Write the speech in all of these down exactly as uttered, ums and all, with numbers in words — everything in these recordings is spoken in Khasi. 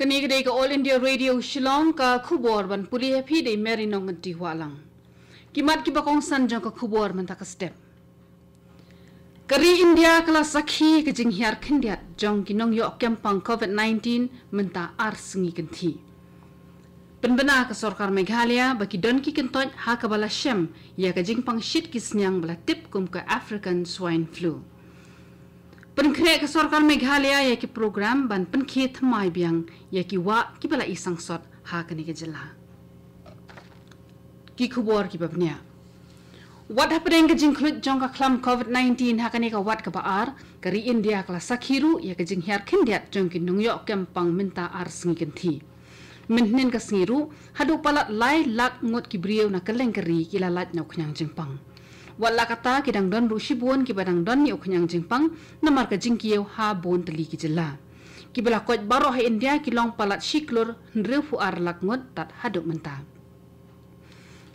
Kane ka dei ka All India Radio Shillong, ka khubor ban pule ha phi dei Mary Nongkynti Wahlang. Ki mat kiba kongsan jong ka khubor mynta ka step. Ka ri India ka la sakhi ka jinghiar khyndiat jong ki nongïoh kem pang covid nineteen mynta ar sngi kynthih. Pynbna ka sorkar Meghalaya ba ki don ki kyntoit ha kaba la shem ïa ka jingpang shit ki sniang ba la tip kum ka African Swine Flu. Pynkhreh ka sorkar Meghalaya ïa ki program ban pynkhie thymmai biang ïa ki wah kiba la i sangsot ha kane ka jylla. Ki khubor kiba bniah. Wat hapdeng ka jingkhluit jong ka khlam covid nineteen ha kane ka wat kaba ar, ka ri India ka la sakhi ruh ïa ka jinghiar khyndiat jong ki nongïoh kem pang mynta ar sngi kynthih. Mynhynnin ka sngi ruh, haduh palat lai lak ngut ki briew na kylleng ka ri ki la lait na u khñiang jingpang. Wat la kata, ki dang don ruh shibun kiba dang don ïa u khñiang jingpang namar ka jingkiew ha bun tylli ki jylla. Kiba la koit baroh ha India ki long palat shi klur hynriewphew ar lak ngut tad haduh mynta.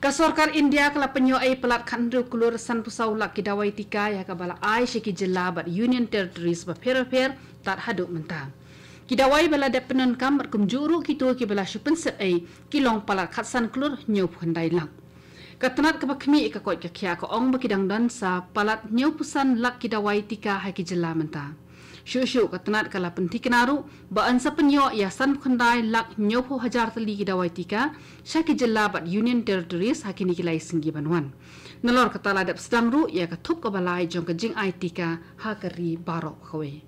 Ka sorkar India ka la pynïoh ei palat khathynriew klur sanphew saw lak ki dawai tika ïa kaba la ai sha ki jylla bad Union Territories bapher bapher tad haduh mynta. Ki dawai ba la dep pyndonkam bad kumjuh ruh kito kiba la shu pynsep ei ki long palat khatsan klur hynñiewphew khyndai lak. Ka tnat kaba khmih ka koit ka khiah ka ong ba ki dang don sa palat hynñiewphew san lak ki dawai tika ha ki jylla mynta. Shuh shuh ka tnat ka la pynthikna ruh ba yn sa pynïoh ïa sanphew khyndai lak hynñiewphew hajar tylli ki dawai tika sha ki jylla bad Union Territories ha kine ki lai sngi ban wan. Nalor kata la dep sdang ruh ïa ka thup kaba lai jong ka jingai tika ha ka ri baroh kawei.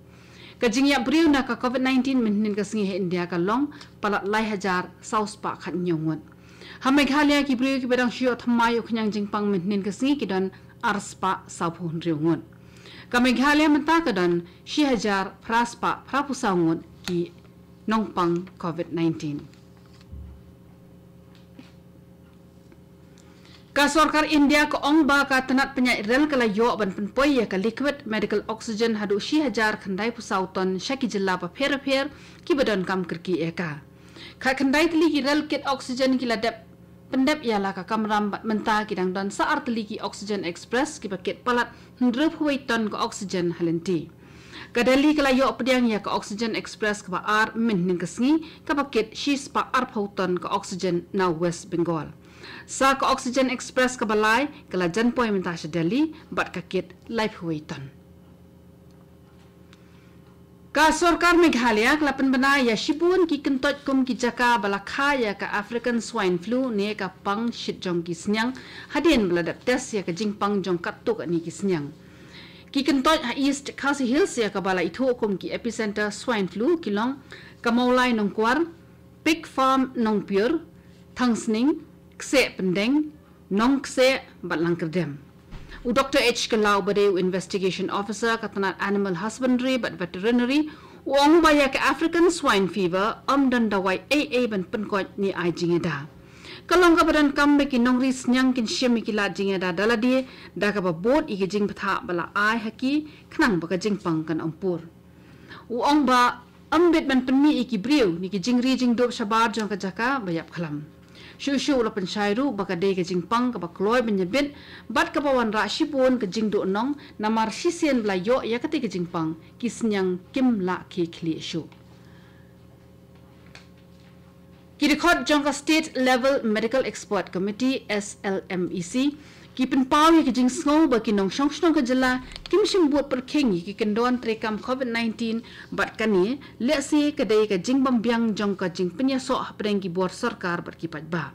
Ka jingïap briew na ka covid nineteen mynhynnin ka sngi ha India ka long palat lai hajar saw spah khathynñiew ngut. Ha Meghalaya ki briew kiba dang shu ïoh thymmai ïa u khñiang jingpang mynhynnin ka sngi ki don ar spah sawphew hynriew ngut. Ka Meghalaya mynta ka don shi hajar phra spah phraphew saw ngut ki nongpang covid nineteen. Ka sorkar India ka ong ba ka tnat pynïaid rel ka la ïoh ban pynpoi ïa ka liquid medical oxygen haduh shi hajar khyndaiphew saw ton sha ki jylla bapher bapher kiba donkam kyrkieh ïa ka. Khatkhyndai tylli ki rel kit oxygen ki la dep pyndep ïa la ka kamram bad mynta ki dang don sa ar tylli ki oxygen express kiba kit palat hynriewphew wei ton ka oxygen ha lynti. Ka Delhi ka la ïoh pdiang ïa ka oxygen express kaba ar mynhynnin ka sngi kaba kit shi spah arphew ton ka oxygen na West Bengal. Sa ka oxygen express kaba lai ka la jan poi mynta sha Delhi bad ka kit laiphew wei ton. Ka sorkar Meghalaya ka la pynbna ïa shibun ki kyntoit kum ki jaka ba la kha ïa ka African Swine Flu ne ka pang shit jong ki sniang hadien ba la dep test ïa ka jingpang jong katto katne ki sniang. Ki kyntoit ha East Khasi Hills ïa kaba la ithuh kum ki epicenter swine flu ki long ka Mawlai Nongkwar, Pig Farm Nongpyiur, Thangsning, Kseh Pyndeng, Nongkseh bad Langkyrdem. U Doctor H Kyllaw ba dei u Investigation Officer ka tnat Animal Husbandry bad Veterinary, u ong ba ïa ka African Swine Fever ym don dawai ei ei ban pynkoit ne ai jingïada. Ka long kaba donkam ba ki nongri sniang kin shim ïa ki lad jingïada da lade da kaba bud ïa ki jingbthah ba la ai ha ki khnang ba ka jingpang kan ym pur. U ong ba ym bit ban pynmih ïa ki briew ne ki jingri jingdup shabar jong ka jaka ba ïap khlam. Shuh shuh u la pynshai ruh ba ka dei ka jingpang kaba kloi ban ïabit bad kaba wanrah shibun ka jingduhnong namar shisien ba la ïoh ïa katei ka jingpang ki sniang kim lah khie khlieh shuh. Ki dkhot jong ka State Level Medical Expert Committee, S L M E C, ki pynpaw ïa ki jingsngew ba ki nongshong shnong ka jylla kim shym bud pyrkhing ïa ki kyndon treikam covid nineteen bad kane lehse ka dei ka jingbym biang jong ka jingpynïasoh hapdeng ki bor sorkar bad ki paidbah.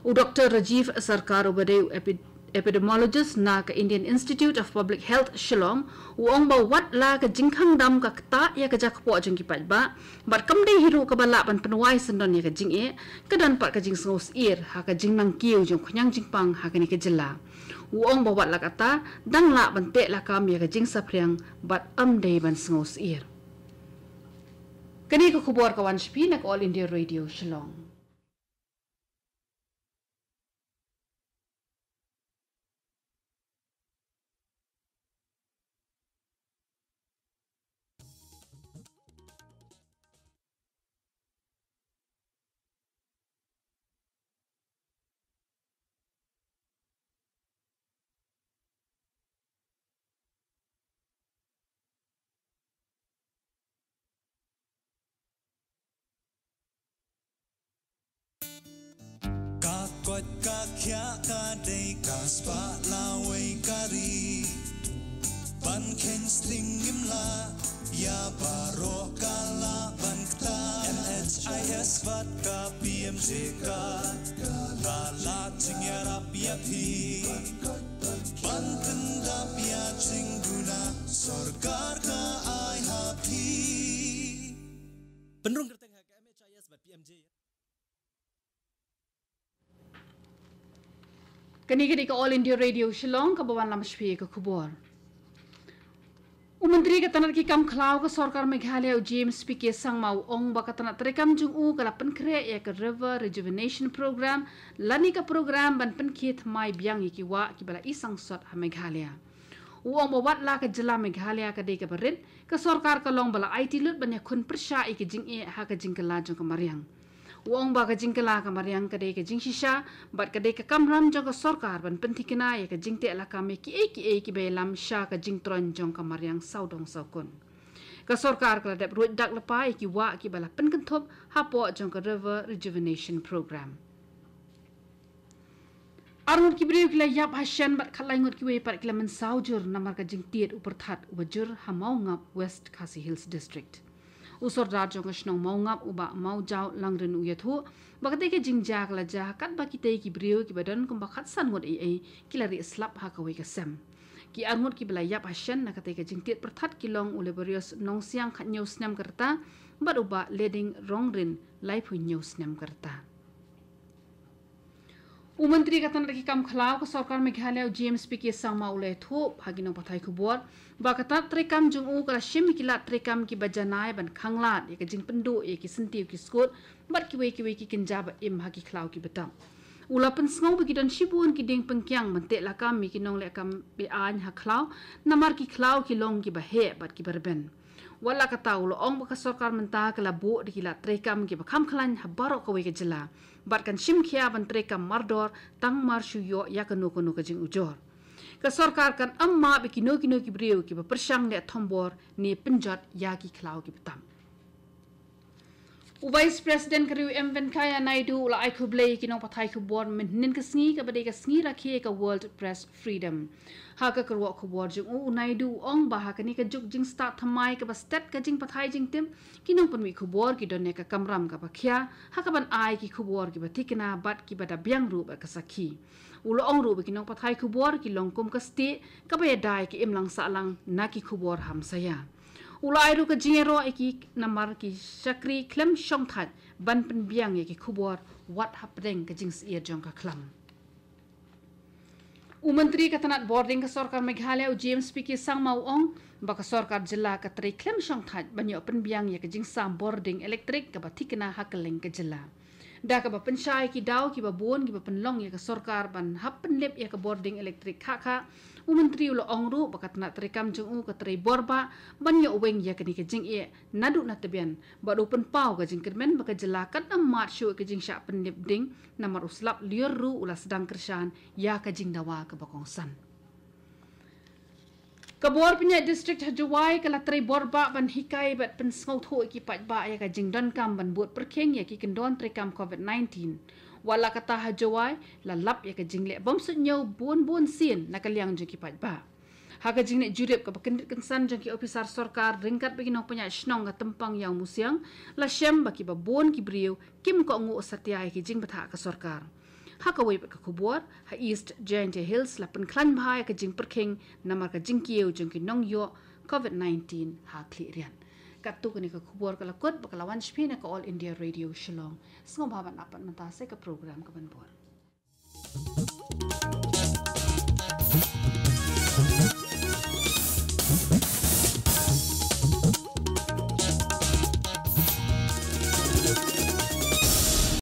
U Doctor Rajiv Sarkar uba dei u epi- epidemiologist na ka Indian Institute of Public Health Shillong, u ong ba wat la ka jingkhang dam ka ktah ïa ka jakpoh jong ki paidbah bad kam dei hi ruh kaba lah ban pynwai syndon ïa ka jingeh, ka don pat ka jingsngew syier ha ka jingnang kiew jong u khñiang jingpang ha kane ka jylla. U ong ba wat la kata dang lah ban teh lakam ïa ka jingsaphriang bad ym dei ban sngew syier. Kane ka khubor ka wan sha phi na ka All India Radio Shillong. Wat ka khia ka dei ka spah lawei ka ri. Ban khein sting ngim la, ïa baroh ka la ban kta. N H I S wat ka P M J ka, ka la jingïarap ïa phi. Ban pyndap ïa jingduna, sorkar ka ai ha phi. Pynrung kyrteng ha ka M H I S bad P M J. Kane ka dei ka All India Radio Shillong, kaba wanlam shwa ka khubor. U Myntri ka tnat ki kam khlaw ka sorkar Meghalaya, u James P K Sangma, u ong ba ka tnat treikam jong u ka la pynkhreh ïa ka River Rejuvenation Program, lane ka program ban pynkhie thymmai biang ïa ki wah kiba la i sangsot ha Meghalaya. U ong ba wat la ka jylla Meghalaya ka dei kaba rit, ka sorkar ka long ba la aiti lut ban ïakhun pyrshah ïa ka jingeh ha ka jingkylla jong ka mariang. U ong ba ka jingkylla ka mariang ka dei ka jingshisha, bad ka dei ka kamram jong ka sorkar ban pynthikna ïa ka jingteh lakam ïa kiei kiei kiba ïalam sha ka jingtroiñ jong ka mariang sawdong sawkun. Ka sorkar ka la dep ruid dak lypa ïa ki wah kiba la pynkynthup hapoh jong ka River Rejuvenation Program. Arngut ki briew ki la ïap ha shen bad khatlai ngut kiwei pat ki la mynsaw jur namar ka jingtied u pyrthat uba jur ha Mawngap, West Khasi Hills District. U Sordar jong ka shnong Mawngap, u Bah Mawjaw Langrin, u ïathuh ba katei ka jingjia ka la jia katba kitei ki briew kiba don kumba khatsan ngut eiei ki la rieh slap ha kawei ka sem. Ki arngut kiba la ïap ha shen na katei ka jingtied pyrthat ki long u Laborious Nongsiang, khathynñiew snem ka rta, bad u Bah Leding Rongrin, laiphew hynñiew snem ka rta. U Myntri ka tnat ki kam khlaw ka sorkar Meghalaya, u James P K Sangma, u la ïathuh ha ki nongpathai khubor ba ka tnat treikam jong u ka la shim ïa ki lad treikam kiba janai ban khanglad ïa ka jingpynduh ïa ki syntiew ki skud bad kiwei kiwei ki kynja ba im ha ki khlaw kiba tap. U la pynsngew ba ki don shibun ki dieng pynkiang ban teh lakam ïa ki nongleh kam be-aiñ ha khlaw, namar ki khlaw ki long kiba heh bad kiba rben. Wat la katta, u la ong ba ka sorkar mynta ka la buh da ki lad treikam kiba kham khlaiñ ha baroh kawei ka jylla, bad kan shim khia ban treikam mardor tang mar shu ïoh ïa kano kano ka jingujor. Ka sorkar kan ym map ïa kino kino ki briew kiba pyrshang leh thombor ne pynjot ïa ki khlaw kiba tap. U Vice President ka ri, u M Venkaiah Naidu, u la ai khublei ïa ki nongpathai khubor mynhynnin ka sngi kaba dei ka sngi rakhe ka World Press Freedom. Ha ka kyrwoh khubor jong u, u Naidu u ong ba ha kane ka juk jingstad thymmai kaba stet ka jingpathai jingtip, ki nongpynmih khubor ki don ïa ka kamram kaba khia ha kaban ai ki khubor kiba thikna bad kiba da biang ruh bad ka sakhi. U la ong ruh ba ki nongpathai khubor ki long kum ka stieh kaba ïada ïa ka imlang sahlang na ki khubor hamsaïa. U la ai ruh ka jingïaroh ïa ki namar ki shakri khlem shongthait ban pynbiang ïa ki khubor wat hapdeng ka jingsyier jong ka khlam. U Myntri ka tnat bording ka sorkar Meghalaya, u James P K Sangma, u ong ba ka sorkar jylla ka trei khlem shongthait ban ïoh pynbiang ïa ka jingsam bording elektrik kaba thikna ha kylleng ka jylla. Da kaba pynshai ïa ki daw kiba bun kiba pynlong ïa ka sorkar ban hap pynlip ïa ka bording elektrik khah khah, u Myntri u la ong ruh ba ka tnat treikam jong u ka trei bor bah ban ïoh weng ïa kane ka jingeh naduh na tbian, bad u pynpaw ka jingkyrmen ba ka jylla kan ym mad shuh ïa ka jingshah pynlip ding namar u slap lyiur ruh u la sdang kyrshan ïa ka jingdawa kaba kongsan. Ka bor pynïaid district ha Jowai ka la trei bor bah ban hikai bad pynsngewthuh ïa ki paidbah ïa ka jingdonkam ban bud pyrkhing ïa ki kyndon treikam covid nineteen. Wat la katta, ha Jowai la lap ïa ka jingleh bym suidñiew bun bun sien na ka liang jong ki paidbah. Ha ka jingleh jurip kaba kyndit kynsan jong ki ophisar sorkar ryngkat bad ki nongpynïaid shnong ka Tympang Iawmusiang, la shem ba kiba bun ki briew kim kohnguh satia ïa ki jingbthah ka sorkar. Ha kawei pat ka khubor, ha East Jaintia Hills la pynkhlaiñ bha ïa ka jingpyrkhing namar ka jingkiew jong ki nongïoh covid nineteen ha Khliehriat. Katto kane ka khubor ka la kut bad ka la wan sha phi na ka All India Radio Shillong. Sngewbha ban ap pat mynta sa ïa ka program kaban bud.